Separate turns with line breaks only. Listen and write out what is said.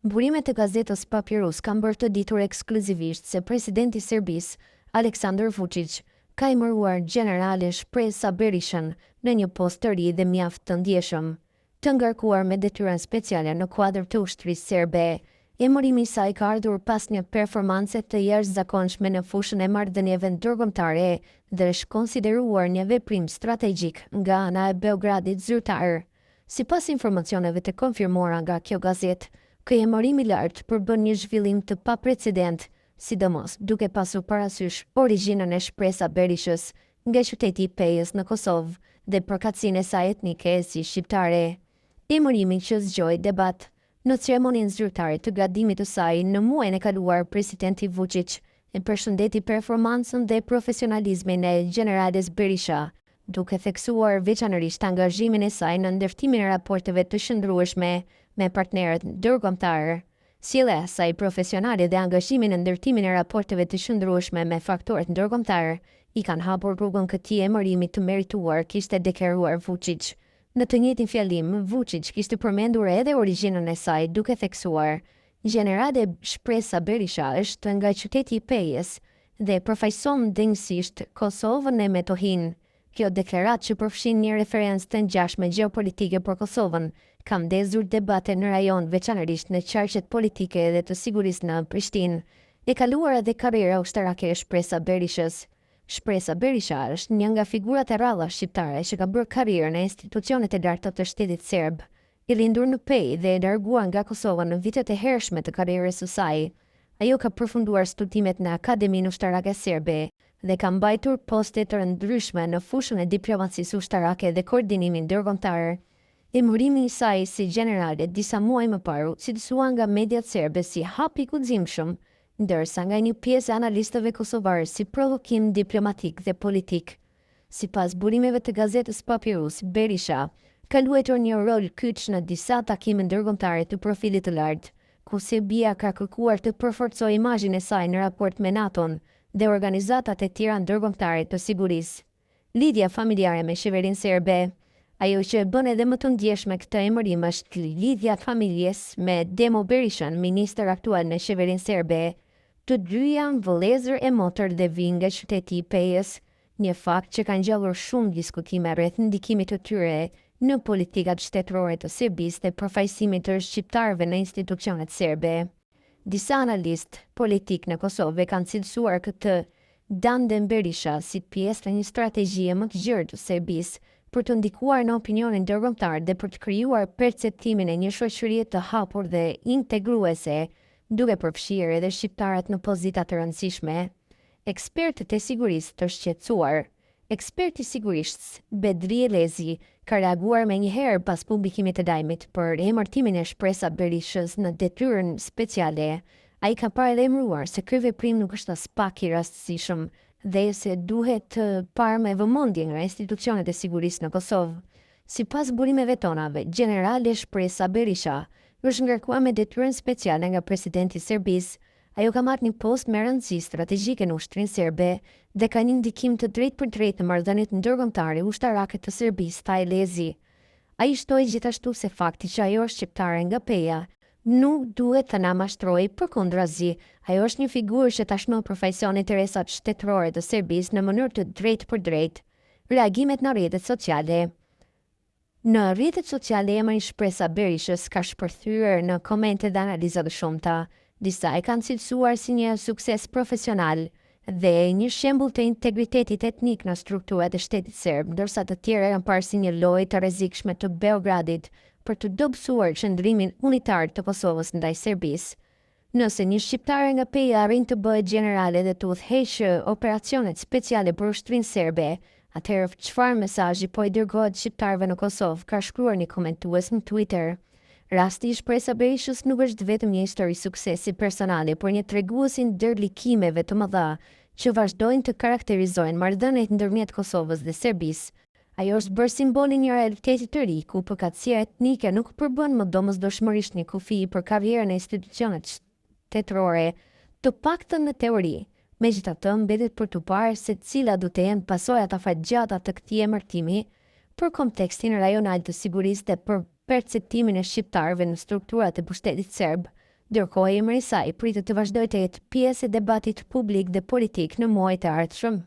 Burime të gazetës Papirus kanë bërë të ditur ekskluzivisht se presidenti i Serbisë, Aleksandër Vuçiq, ka emëruar gjenerale Shpresa Berishën në një post të ri dhe mjaft të ndjeshëm, të ngarkuar me detyrën speciale në kuadër të ushtrisë serbe. Emërimi i saj ka ardhur pas një performance të jashtëzakonshme në fushën e marrëdhënieve ndërkombëtare dhe është konsideruar një veprim strategjik nga ana e Beogradit zyrtar. Sipas informacioneve të konfirmuara nga kjo gazetë, ky emërim i lartë përbën një zhvillim të paprecedentë, sidomos duke pasur parasysh origjinën e Shpresa Berishës nga qyteti i Pejës në Kosovë dhe përkatësinë e saj etnike si shqiptare. Emërimi që zgjoi debat në ceremoninë zyrtare të gradimit të saj në muajin e kaluar presidenti Vuçiq e përshëndeti performancën dhe profesionalizmin e gjenerales Berisha, duke theksuar veçanërisht angazhimin e saj në ndërtimin e raporteve të qëndrueshme me partnerët ndërkombëtarë. Sjellja e saj profesionale dhe angazhimi në ndërtimin e raporteve të qëndrueshme me faktorët ndërkombëtarë i kanë hapur rrugën këtij emërimi të merituar, kishte deklaruar Vuçiq. Në të njëjtin fjalim, Vuçiq kishte përmendur edhe origjinën e saj, duke theksuar, Gjenerale Shpresa Berisha është nga qyteti i Pejës dhe përfaqëson denjësisht Kosovën e Metohinë. Kjo deklaratë që përfshin një referencë të ngjashme gjeopolitike për Kosovën, ka ndezur debate në rajon, veçanërisht në qarqet politike dhe të sigurisë në Prishtinë. E kaluara dhe karriera ushtarake e Shpresa Berishës. Shpresa Berisha është një nga figurat e rralla shqiptare që ka bërë karrierë në institucionet e larta të shtetit serb. E lindur në Pejë dhe e larguar nga Kosova në vitet e hershme të karrierës së saj, ajo ka përfunduar studimet në Akademinë Ushtarake Serbe dhe ka mbajtur poste të ndryshme në fushën e diplomacisë ushtarake dhe koordinimit ndërkombëtar. Emërimi i saj si gjenerale disa muaj më parë u cilësua nga mediat serbe si hap i guximshëm, ndërsa nga një pjesë e analistëve kosovarë si provokim diplomatik dhe politik. Sipas burimeve të gazetës Papirus, Berisha ka luajtur një rol kyç në disa takime ndërkombëtare të profilit të lartë, ku Serbia ka kërkuar të përforcojë imazhin e saj në raport me NATO-n dhe organizatat e tjera ndërkombëtare të sigurisë. Lidhja familjare me qeverinë serbe. Ajo që e bën edhe më të ndjeshme këtë emërim është lidhja e familjes me Demo Berishën, ministër aktual në qeverinë serbe. Të dy janë vëllezër e motër dhe vijnë nga qyteti i Pejës, një fakt që ka ngjallur shumë diskutime rreth ndikimit të tyre në politikat shtetërore të Serbisë dhe përfaqësimit të shqiptarëve në institucionet serbe. Disa analistë politikë në Kosovë e kanë cilësuar këtë tandem Berisha si pjesë të një strategjie më të gjerë të Serbisë për të ndikuar në opinionin ndërkombëtar dhe për të krijuar perceptimin e një shoqërie të hapur dhe integruese, duke përfshirë edhe shqiptarët në pozita të rëndësishme. Ekspertët e sigurisë të shqetësuar. Eksperti i sigurisë, Bedri Elezi, ka reaguar menjëherë pas publikimit të lajmit për emërtimin e Shpresa Berishës në detyrën speciale. Ai ka paralajmëruar se ky veprim nuk është aspak i rastësishëm dhe se duhet parë me vëmendje nga institucionet e sigurisë në Kosovë. Sipas burimeve tona, gjenerale Shpresa Berisha është ngarkuar me detyrën speciale nga presidenti i Serbisë. Ajo ka marrë një post me rëndësi strategjike në ushtrinë serbe dhe ka një ndikim të drejtpërdrejtë në marrëdhëniet ndërkombëtare ushtarake të Serbisë, tha Elezi. Ai shtoi gjithashtu se fakti që ajo është shqiptare nga Peja nuk duhet të na mashtrojë, përkundrazi, ajo është një figurë që tashmë përfaqëson interesat shtetërore të Serbisë në mënyrë të drejtpërdrejtë. Reagimet në rrjetet sociale. Në rrjetet sociale emri i Shpresa Berishës ka shpërthyer në komente dhe analiza të shumta. Disa e kanë cilësuar si një sukses profesional dhe një shembull të integritetit etnik në strukturat e shtetit serb, ndërsa të tjerë e kanë parë si një lojë të rrezikshme të Beogradit për të dobësuar qëndrimin unitar të Kosovës ndaj Serbisë. Nëse një shqiptare nga Peja arrin të bëhet gjenerale dhe të udhëheqë operacionet speciale për ushtrinë serbe, atëherë çfarë mesazhi po i dërgohet shqiptarëve në Kosovë, ka shkruar një komentues në Twitter. Rasti i Shpresa Berishës nuk është vetëm një histori suksesi personale, por një tregues i ndërlikimeve të mëdha që vazhdojnë të karakterizojnë marrëdhëniet ndërmjet Kosovës dhe Serbisë. Ajo është bërë simbol i një realiteti të ri, ku përkatësia etnike nuk përbën më domosdoshmërisht një kufi për karrierën në institucionet shtetërore, të paktën në teori. Megjithatë, mbetet për t'u parë se cilat do të jenë pasojat afatgjata të këtij emërtimi për kontekstin rajonal të sigurisë dhe për perceptimin e shqiptarëve në strukturat e pushtetit serb. Ndërkohë emri i saj pritet të vazhdojë të jetë pjesë e debatit publik dhe politik në muajt e ardhshëm.